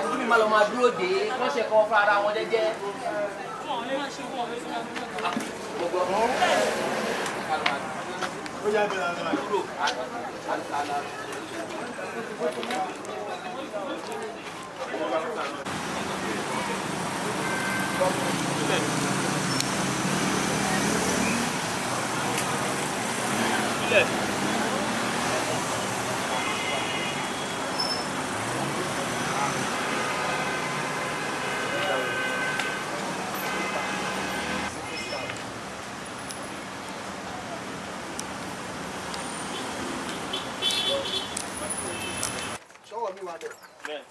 Kí mi máa lọ máa dúró dé wọ́n ṣe kọ́ fún ara wọn jẹ́jẹ́. Sọ́wọ́ mi wà bẹ̀. Bẹ́ẹ̀.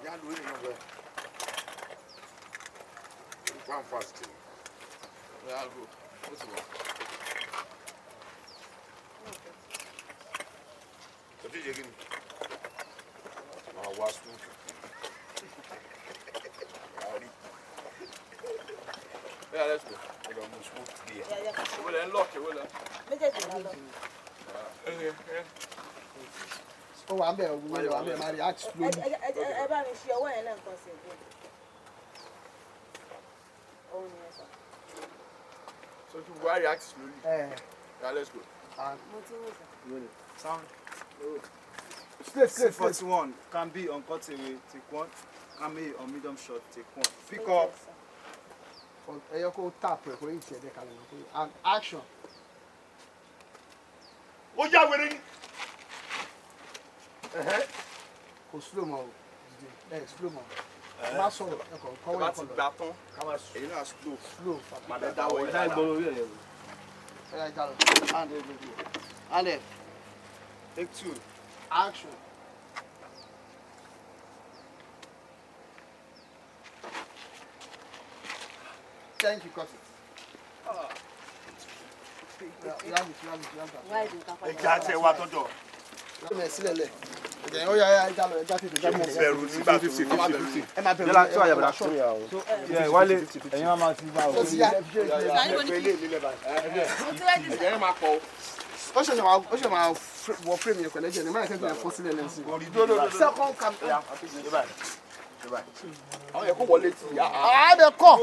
Yá lórí ìnáwó bẹ́ẹ̀. One fast. Yeah, go. Ó ti wà. Kò tí ì ṣe kí ni? Máa wá sùn. Yeah, let's go. Ọ̀dọ̀ mo sùn díẹ̀. Èwo lẹ ń lock, èwo lẹ? Méjèèjì ló lọ. Ó wà ń bẹ̀, ògùn wà ń bẹ̀, máa react slowly. Ẹ bá mi ṣe ọwọ́ yẹn lẹ́ǹkan sí i. Òun nìyẹn sọ. So kí gbogbo wa react slowly. Ẹ Yeah, let's go. Mo ti wò sọ. Sound. Straight, straight, straight. 41 can be on cut away, take one. Can be on medium shot, take one. Pick up. Ẹ yẹ kó tap ẹ̀ kó yìí tiẹ̀ dẹ́ kalẹ̀ náà kó and action. Ó yá wèrè ni. Kò slow mọ́ o, dìde ẹ slow mọ́. Má sọ̀rọ̀ ẹ kọ̀ Tó kọ́wé bá ẹ ti kọ̀ lọ. gbà tán, Ká wá èyí náà slow. slow padà. Màá bẹ dáwọ́ yín padà. Ẹ yá ìjà lọ. And and Take two. action. Thank you, cut it. Yeah, you have it, you have it, you have that. Why do you come Ẹja tẹ wá tọ́jọ́. Ẹ sílẹ̀ lẹ̀. Ẹ̀jẹ̀ ó yá yá ẹja lọ ẹja tètè jáde. Bẹ̀rù nígbà tó Ẹ máa bẹ̀rù Yálà ẹ tó máa àyàbọ̀dá ṣọ́. Yeah, Wálé, ẹ̀yin máa ma ti bá o. Ó ti yá. Mo ti rẹ́dí sọ. Ẹ̀jẹ̀ yẹn máa pọ̀ o. Ó ṣẹ̀ṣẹ̀ máa ó ṣẹ̀ṣẹ̀ máa wọ frame yẹn pẹ̀lú ẹ̀jẹ̀ ní máa kẹ́kọ̀ọ́ yẹn fọ́ sílẹ̀ lẹ́sìn. Second cam. Àwọn yẹn kó wọlé tì í. Àá bẹ kọ̀.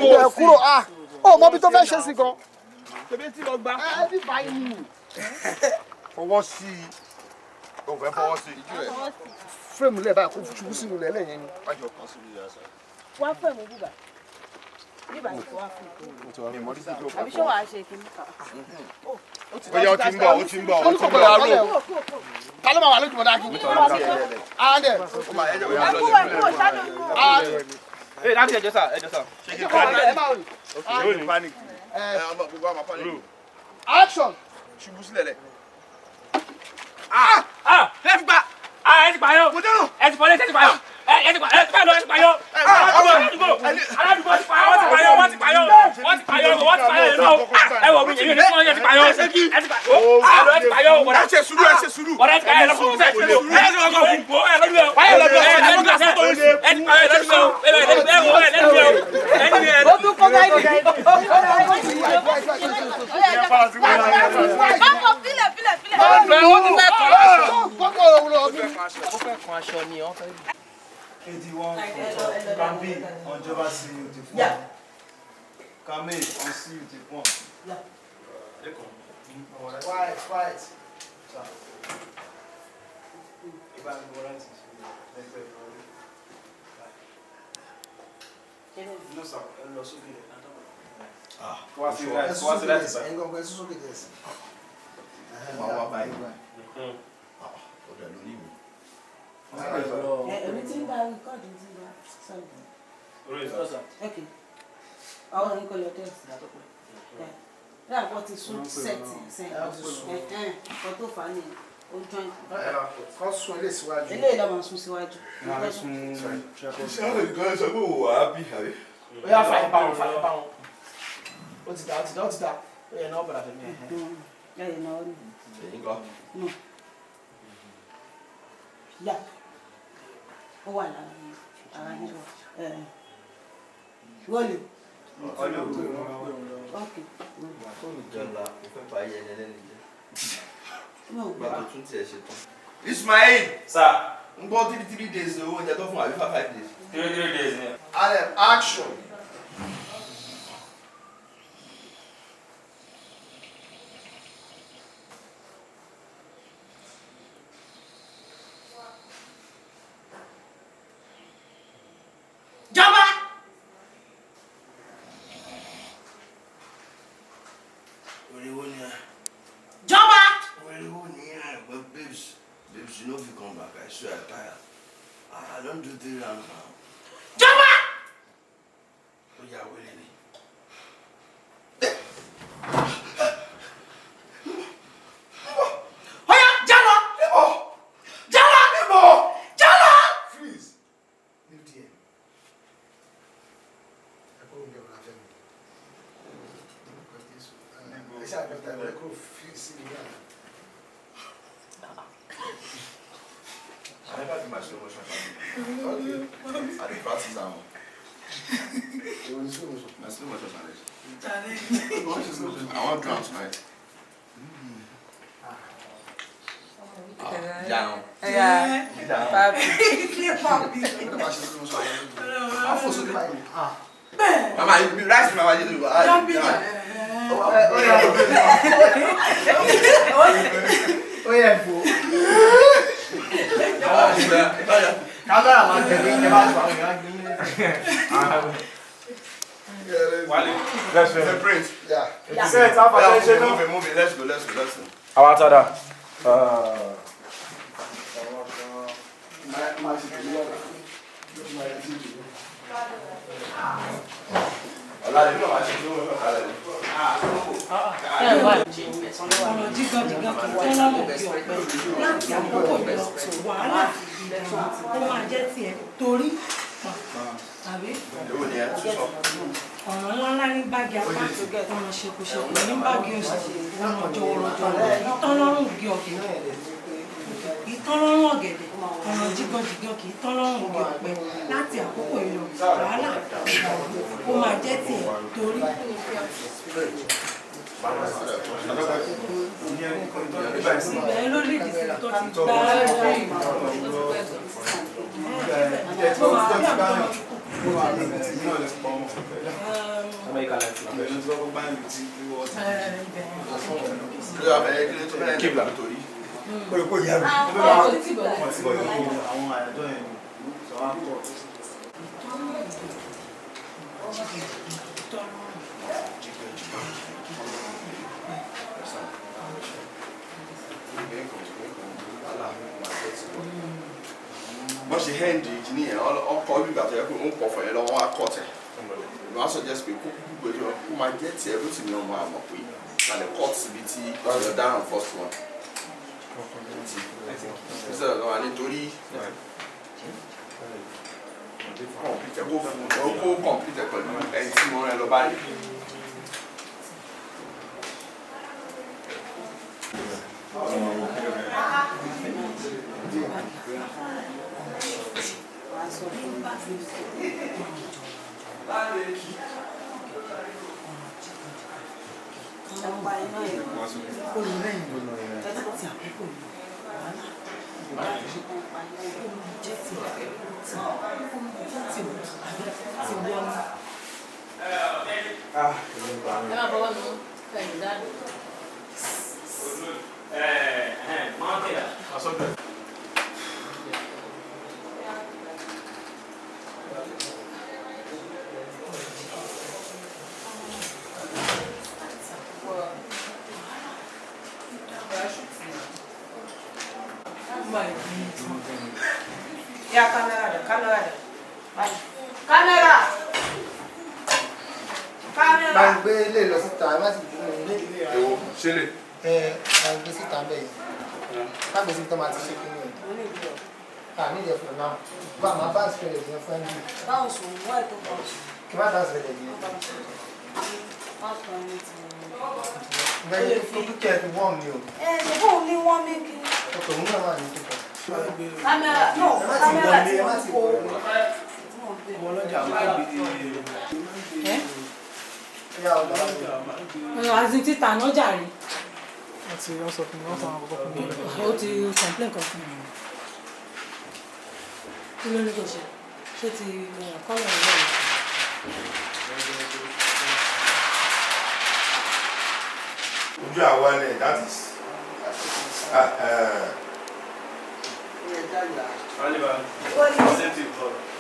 Ibẹ̀ kúrò ah. Ó mọ ibi tó fẹ́ ṣe sí gan. Tẹ̀bí tí lọ gbá. Ẹ bí báyìí nù. Fọwọ́ sí i. O fẹ́ fọwọ́ sí i. Frame lẹ̀ báyìí kó ṣubú sínú lẹ̀ lẹ́yìn ni. Wá fún ẹ̀mú bíbà. Bíbà ni kò wá fún mi. Àbí ṣé wàá ṣe kí ni? Bóyá ó ti ń bọ̀, ó ti ń bọ̀, ó ti ń bọ̀. Olùkọ́ kúrò Ta ló máa wà lójúmọ̀ dájú? And Ẹ kúrò ẹ kúrò ṣáájú kúrò. and Ee, dáàbì ẹjọ́ sà, ẹjọ́ sà. Ṣé kí n panic? ẹ máa rìn. Ṣé kí n panic? Ẹ ọmọ gbogbo àwọn panic. Action. Ṣubú sílẹ̀ lẹ̀. Ah! Ẹ ti pa! Ah, ẹ ti pààyàn! Ẹ ti fọlé, ẹ ti pààyàn! Ẹ ti pààyàn, ẹ ti pààyàn! Aládùúgbò! Aládùúgbò ti pààyàn, wọ́n ti pààyàn, wọ́n ti pààyàn, wọ́n ti pààyàn, wọ́n ti pààyàn, ẹ wò mí, èmi ò ní fún ọ, ẹ ti pààyàn, ẹ ti pààyàn, ẹ ti pààyàn, Ẹ ṣe sùúrù, ẹ ṣe sùúrù. bọ̀dá ẹ ti pààyàn, ẹ lọ fún ẹ ti pààyàn, ẹ ti pààyàn, ẹ lọ Ó tún kọ́ gáìdì. Bákan fílẹ̀ fílẹ̀ fílẹ̀. Gbọ́dọ̀ òun lọ bí. Ó fẹ́ kan aṣọ ni ọ́ fẹ́. 81 can be on Jova CU, take one. Can be on CU, take one. Quiet, quiet. No, sir. Ẹ lọ sókè. Wá sí right, wá sí right sir. Ẹ̀yin gangan ẹ sún sókè díẹ̀ sí. Máa wá báyìí. Ọ̀dọ̀ lórí mi. Èmi ti ń bá rìkọ́ọ̀dù ti ń bá sọ̀rọ̀. Ok. Àwọn orin kò lọ dé ọ̀sìn. Bí àpò ti sún sẹ́ẹ̀tì sẹ́yìn. Ẹ̀hẹ́n, tó fà á nìyẹn. Ó join. Kọ́ sún ilé síwájú. Eléyìí ló máa sún síwájú. Ṣé àwọn ìgbà sọ pé òwò á bí àbí? Ó yá fàyè bá wọn, fàyè bá wọn. Ó ti dà, ó ti dà, ó ti dà. Ó yẹ náà bọ̀dà fẹ̀mí ẹ̀. Ẹ̀yìn náà ó ní. Èyí ń kọ́. No. Yà. Ó wà lára mi. Wọlé. Ok. Jọlá, o fẹ́ bá ayé ẹni ẹlẹ́ni jẹ́. Ìgbà tó tún tiẹ̀ ṣe tán. Ismail. Sir. Ń gbọ́ 3 days owó oúnjẹ tó fún àbí 5 days. 3 days ni. Alem, action. Jọba. Oríwó ni ẹ. Jọba. Oríwó ni ẹ. But babes, you no fit come back. I swear I tire. I don do 3 rounds now. Jọba. Ó yà wẹ̀rẹ̀ ni. Oya, jálọ. Jálọ. Jálọ. Freeze. New DM. Ẹ kúrò ń bẹ̀rù láfẹ́ mi. Ẹ ṣáà bẹ̀rẹ̀ ẹ kúrò fi sí mi náà. I never do my slow motion challenge. I dey practice am. My slow motion challenge. I wan do am tonight. Down. Yeah. Down. Papi. Mama, you be rice, mama, you do. Ó yẹ fò. Kámẹ́rà máa tẹ̀lé ẹ bá tó àwọn èèyàn gbé yín lẹ́sẹ̀. Wale. Let's go. Separate. Yeah. Set up attention. Move it, move it. Let's go, let's go, let's go. Àwọn àtàdà. Máa ṣe tèmi lọ́la. Máa ṣe tèmi. Ọ̀la lè ní ọ̀ma ṣe slow motion challenge. Ọ̀rọ̀ jígan-jìgan kì í tán lọ́rùn bí ọ̀pẹ láti àkókò yìí lọ wàhálà ìdààmú ó máa jẹ́ tiẹ̀ torí tàbí Èwo ni ẹ tún sọ? ọ̀ràn ńláńlá ní báàgì apá ọ̀ràn ṣekúṣekú ní báàgì òsì ọ̀ràn jọ̀wọ̀rọ̀jọ̀wọ̀ kì í tán lọ́rùn bí ọ̀gẹ̀dẹ̀ kì í tán lọ́rùn ọ̀gẹ̀dẹ̀ ọ̀ràn jígan-jìgan kì í tán lọ́rùn bí ọ̀pẹ láti àkókò yìí lọ wàhálà ìdààmú ó máa jẹ́ tiẹ̀ torí. Ibẹ̀ ló lè dì sí tó ti gbá lórí. Bọ́n ṣe hẹ́ndì kìíní yẹn, ọkọ̀ bí ìgbà tó yẹ kó ń pọ̀fọ̀ yẹn lọ́wọ́ wá kọ̀ tẹ̀. Wọ́n á suggest pé kó kúkú gbẹjọ kó máa jẹ́ tiẹ̀ ló sì ní ọmọ àmọ̀ pé kalẹ̀ cut síbi tí ọ̀yọ́ dáràn first one. Instead of nítorí complete kó fún kó complete pẹ̀lú ẹni tí mo rán ẹ lọ báyìí. Yeah, camera there, camera there. Camera! Camera! Bá ń gbé ilé lọ síta, ẹ má sì dúró ní. Èwo ṣe lè. Ẹ bá ń gbé síta bẹ́ẹ̀ yẹn. Má gbé síbi tó máa ti ṣe kí ni ẹ̀. À ní ìjẹ́ fún náà. Bá a máa bá àṣìṣe rẹ̀ fún ẹ̀mí. Bounce, why don't bounce? Kí má bá àṣìṣe rẹ̀ yẹn. Bounce on it. Bẹ́ẹ̀ni tó kúkẹ́ fi wọ́n mi o. Ẹ ṣe fóun ní wọ́n mi kí. Ọkọ̀ òun náà wà ní kíkọ́. Camera, no, camera ti kó. Àti títà náà jàre. Wọ́n ti wọ́n sọ fún mi, wọ́n sọ àwọn kọ̀ọ̀kan fún mi. Ó ti complain kan fún mi. Kí ló ní kò ṣe? Ṣé ti kọ́lọ̀ ń lọ? Ojú àwa lẹ̀ that is.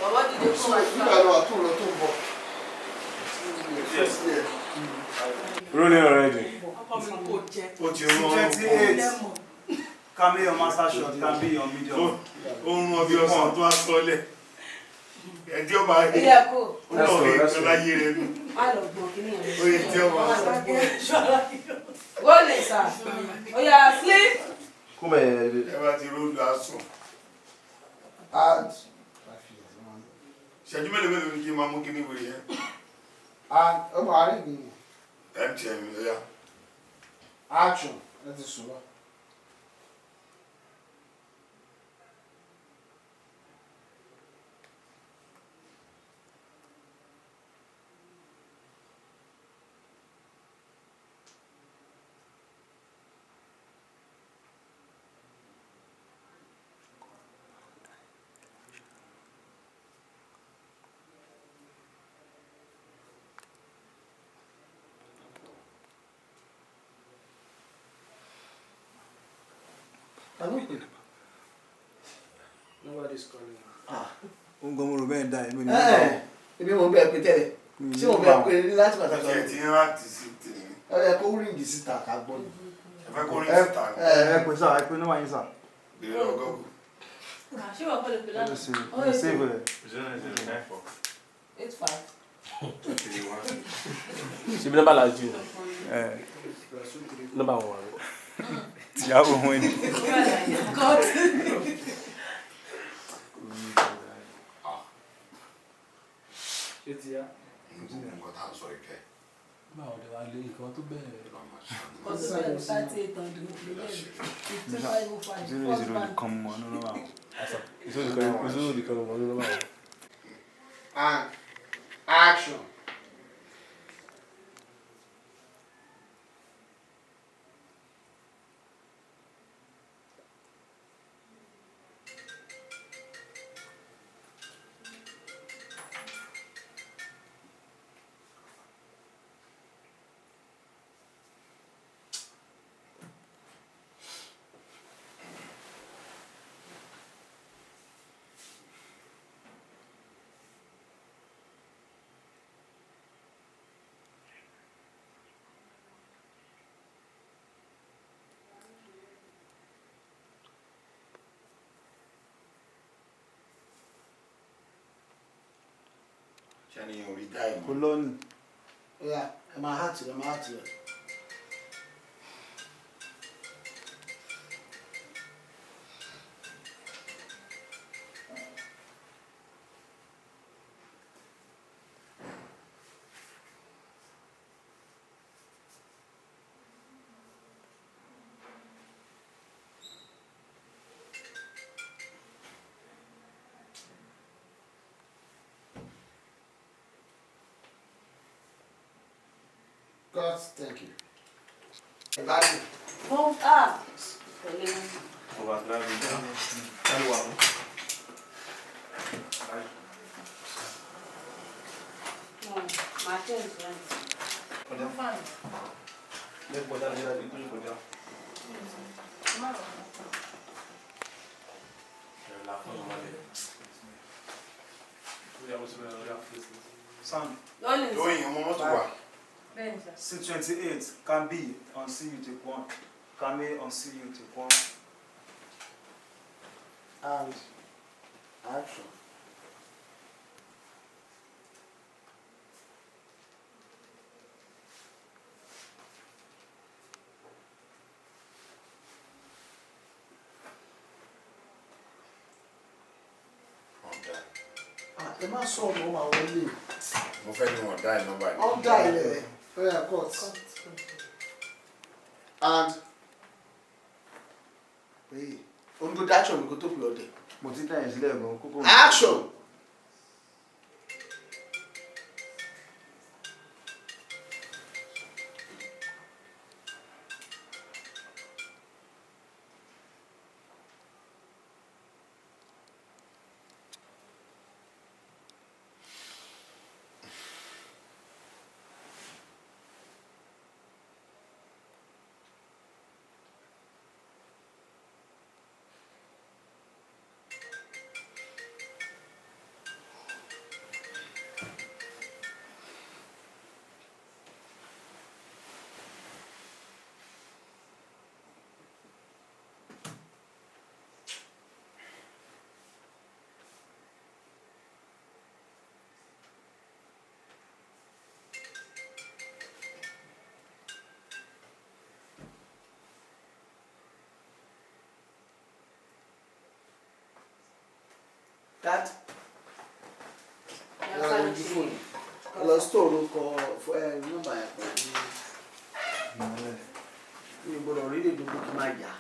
Bàbá dìde fún wa. Nígbà lọ àtún lọ tó ń bọ̀. Rolling already. Ọkọ mi kò jẹ. Ó ti rún ọrùn. 28. Can be your master shot, can be your medium. Ó ń rún ọbí ọsàn tó á sọlẹ̀. Ẹ̀dí ọba ayé. Ilé ẹ̀kọ́. Ó lọ rí nǹkan láyé rẹ̀ nù. Má lọ gbọ̀n kí ni ìyẹn. Ó yẹ tí ọba. Wọlé sà. Ó yá sleep. Kúmẹ̀ Ẹ bá ti róòlù asùn. And Ṣẹ́jú mélòó mélòó ni kí n máa mú kíní wèrè yẹn? and ọmọ àárín mi. MTN ló yá. Action. Ẹ ti sùn lọ. Nobody's calling. Ó ń gan mo rò bẹ́ẹ̀ da èmi ni. Èmi mò ń bẹ́ẹ̀ pé tẹ́lẹ̀. Ṣé mo bẹ́ẹ̀ pé ní láti pàtàkì Ṣé ẹ ti ń rántí sí tèmi? Ẹ yẹ kó ríǹgì síta ká gbọ́ ni. Ẹ fẹ́ kó ríǹgì síta ni. Ẹ pè sá, ẹ pè nọ́mbà yín sá. Bèrè lọ́wọ́ Google. Ṣé wàá kọ́ lè pè Ẹ lánàá? lọ sí ẹ save ẹ. 09094 85. 231. Ṣebí nọ́mbà la jù náà. Nọ́mbà wọn wà. Tìyàwó wọn ni. God. Ṣé ti yá? Nǹkan tá à ń sọ ìkẹ́. Báwo ni wàá lé nǹkan tó bẹ̀rẹ̀? Ọdún bẹ́ẹ̀ 3800 15505. 00 nìkan mọ̀ ní nọ́mbà wọn. Ìṣòro nìkan mọ̀ ní nọ́mbà wọn. And action. Ṣé ni orí dá ìmọ̀? Kò lọ ni. Ó yá ẹ máa hàtì lọ, máa hàtì lọ. God, thank you. Ìbádùn. Ó ah. Pẹ̀lú. No, màá change lens. Sam. Lọ́lẹ̀. Tóyìn ọmọ mọ́tò wà. Bẹ́ẹ̀ni sà. C28 can be on CU take one. Can be on CU take one. And action. Ẹ má sọ̀rọ̀ ó máa wọlé. Mo fẹ́ ní wọn dá ẹ̀ nọ́mbà ni. Wọ́n dá ilẹ̀ ó yá cut. And ohun tó dá action mi kó tó pè ọdẹ. Mo ti dá yẹn sílẹ̀ gan kókó. Action! That. Lọ ojú fóònù. Lọ store orúkọ ẹ nọ́mbà yẹn pẹ̀lú. Mi ò gbọ́dọ̀ rí lè dúró kí n máa yà.